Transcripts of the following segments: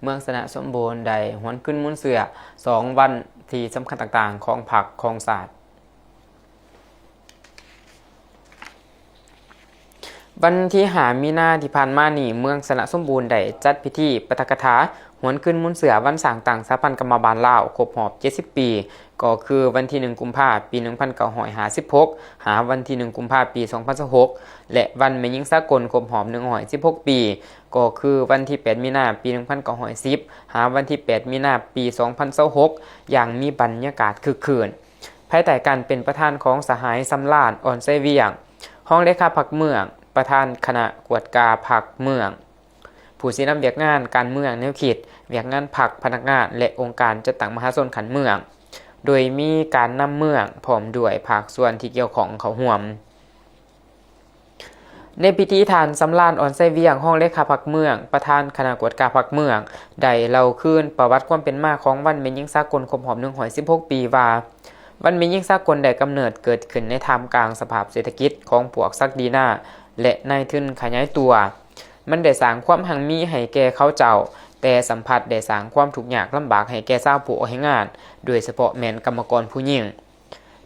ເມືອງຊະນະສົມບູນໄດ້ຫວນຄືນມູນເຊື້ອສອງວັນທີ່ສຳຄັນຕ່າງໆຂອງພັກຂອງຊາດ. ວັນທີຫ້າມີນາທີ່ຜ່ານມານີ້ ເມືອງຊະນະສົມບູນໄດ້ຈັດພິທີປາຖະກະຖາຫວນຄືນມູນເຊື້ອວັນສ້າງຕັ້ງສະຫະພັນກຳມະບານລາວຄົບຮອບເຈັດສິບປີ ກໍຄືວັນທີໜຶ່ງກຸມພາປີໜຶ່ງພັນເກົ້າຮ້ອຍຫ້າສິບຫົກ ຫາວັນທີໜຶ່ງກຸມພາປີສອງພັນຊາວຫົກ ແລະ ວັນແມ່ຍິງສາກົນຄົບຮອບໜຶ່ງຮ້ອຍສິບຫົກປີ ກໍຄືວັນທີແປດມີນາປີໜຶ່ງພັນເກົ້າຮ້ອຍສິບ ຫາວັນທີແປດມີນາປີສອງພັນຊາວຫົກ ຢ່າງມີບັນຍາກາດຄຶກຄື້ນ ພາຍໃຕ້ການເປັນປະທານຂອງສະຫາຍ ສຳລານ ອ່ອນໄຊວຽງ ຮອງເລຂາພັກເມືອງ, ປະທານຄະນະກວດກາພັກເມືອງ, ຜູ້ຊີ້ນຳວຽກງານການເມືອງແນວຄິດ, ວຽກງານພັກ, ພະນັກງານ ແລະ ອົງການຈັດຕັ້ງມະຫາຊົນຂັ້ນເມືອງ, ໂດຍມີການນຳເມືອງ ພ້ອມດ້ວຍພາກສ່ວນທີ່ກ່ຽວຂ້ອງເຂົ້າຮ່ວມ. ໃນພິທີ ທ່ານ ສຳລານ ອ່ອນໄຊວຽງ ຮອງເລຂາພັກເມືອງ, ປະທານຄະນະກວດກາພັກເມືອງ ໄດ້ເລົ່າຄືນປະຫວັດຄວາມເປັນມາຂອງວັນແມ່ຍິງສາກົນຄົບຮອບໜຶ່ງຮ້ອຍສິບຫົກປີວ່າ, ວັນແມ່ຍິງສາກົນໄດ້ກຳເນີດເກີດຂຶ້ນໃນທ່າມກາງສະພາບເສດຖະກິດຂອງພວກສັກດີນາ ແລະ ນາຍທຶນຂະຫຍາຍຕົວ. ມັນໄດ້ສ້າງຄວາມຮັ່ງມີໃຫ້ແກ່ເຂົາເຈົ້າ, ແຕ່ສຳພັດໄດ້ສ້າງຄວາມທຸກຍາກລຳບາກໃຫ້ແກ່ຊາວຜູ້ອອກແຮງງານ, ໂດຍສະເພາະແມ່ນກຳມະກອນຜູ້ຍິງ.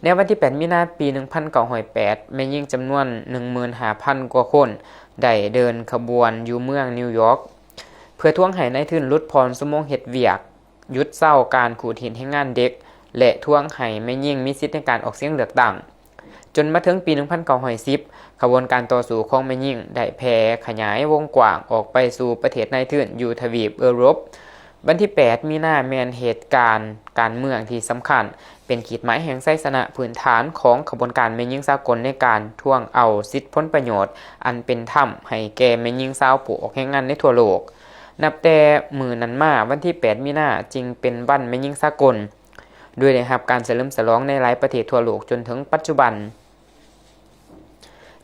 ໃນວັນທີແປດມີນາປີໜຶ່ງພັນເກົ້າຮ້ອຍແປດ ແມ່ຍິງຈຳນວນໜຶ່ງໝື່ນຫ້າພັນກວ່າຄົນ ໄດ້ເດີນຂະບວນຢູ່ເມືອງນິວຢອກ ເພື່ອທວງໃຫ້ນາຍທຶນຫຼຸດຜ່ອນຊົ່ວໂມງເຮັດວຽກ, ຢຸດເຊົາການຂູດຮີດແຮງງານເດັກ ແລະ ທວງໃຫ້ແມ່ຍິງມີສິດໃນການອອກສຽງເລືອກຕັ້ງ. ຈົນມາເຖິງປີໜຶ່ງພັນເກົ້າຮ້ອຍສິບ ຂະບວນການຕໍ່ສູ້ຂອງແມ່ຍິງໄດ້ແຜ່ຂະຫຍາຍວົງກວ້າງອອກໄປສູ່ປະເທດນາຍທຶນຢູ່ທະວີບເອີຣົບ. ວັນທີແປດມີນາແມ່ນເຫດການການເມືອງທີ່ສຳຄັນ, ເປັນຂີດໝາຍແຫ່ງໄຊຊະນະພື້ນຖານຂອງຂະບວນການແມ່ຍິງສາກົນໃນການທວງເອົາສິດຜົນປະໂຫຍດອັນເປັນທຳໃຫ້ແກ່ແມ່ຍິງຊາວຜູ້ອອກແຮງງານໃນທົ່ວໂລກ. ນັບແຕ່ມື້ນັ້ນມາ, ວັນທີແປດມີນາຈຶ່ງເປັນວັນແມ່ຍິງສາກົນ, ໂດຍໄດ້ຮັບການສະເຫຼີມສະຫຼອງໃນຫຼາຍປະເທດທົ່ວໂລກຈົນເຖິງປັດຈຸບັນ.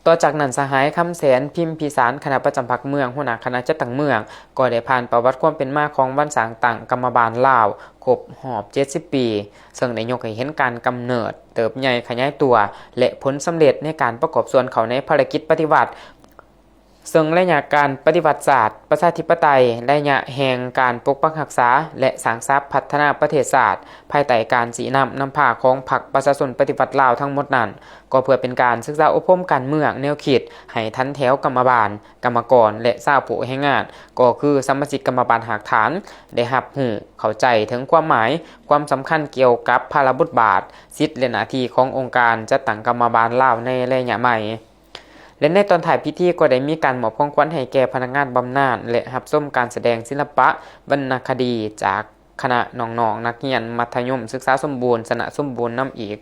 ຕໍ່ຈາກນັ້ນ, ສະຫາຍ ຄຳແສນ ພິມພິສານ ຄະນະປະຈຳພັກເມືອງ, ຫົວໜ້າຄະນະຈັດຕັ້ງເມືອງ, ກໍໄດ້ຜ່ານປະຫວັດຄວາມເປັນມາຂອງວັນສ້າງຕັ້ງກຳມະບານລາວຄົບຮອບເຈັດສິບປີ, ເຊິ່ງໄດ້ຍົກໃຫ້ເຫັນການກຳເນີດ, ເຕີບໃຫຍ່ຂະຫຍາຍຕົວ ແລະ ຜົນສຳເລັດໃນການປະກອບສ່ວນເຂົ້າໃນພາລະກິດປະຕິວັດ. ເຊິ່ງໄລຍະການປະຕິວັດຊາດປະຊາທິປະໄຕ, ໄລຍະແຫ່ງການປົກປັກຮັກສາ ແລະ ສ້າງສາພັດທະນາປະເທດຊາດ, ພາຍໃຕ້ການຊີ້ນຳນຳພາຂອງພັກປະຊາຊົນປະຕິວັດລາວທັງໝົດນັ້ນ, ກໍເພື່ອເປັນການສຶກສາອົບຮົມການເມືອງແນວຄິດໃຫ້ທັນແຖວກຳມະບານ, ກຳມະກອນ ແລະ ຊາວຜູ້ແຮງງານ, ກໍຄືສະມາຊິກກຳມະບານຮາກຖານ, ໄດ້ຮັບຮູ້ເຂົ້າໃຈເຖິງຄວາມໝາຍ, ຄວາມສຳຄັນກ່ຽວກັບພາລະບົດບາດ, ສິດ ແລະ ໜ້າທີ່ຂອງອົງການຈັດຕັ້ງກຳມະບານລາວໃນໄລຍະໃໝ່. ແລະ ໃນຕອນທ້າຍພິທີກໍໄດ້ມີການມອບຂອງຂວັນໃຫ້ແກ່ພະນັກງານບຳນານ ແລະ ຮັບຊົມການສະແດງສິລະປະວັນນະຄະດີຈາກຄະນະນ້ອງໆນັກຮຽນມັດທະຍົມສຶກສາສົມບູນ ຊະນະສົມບູນນຳອີກ.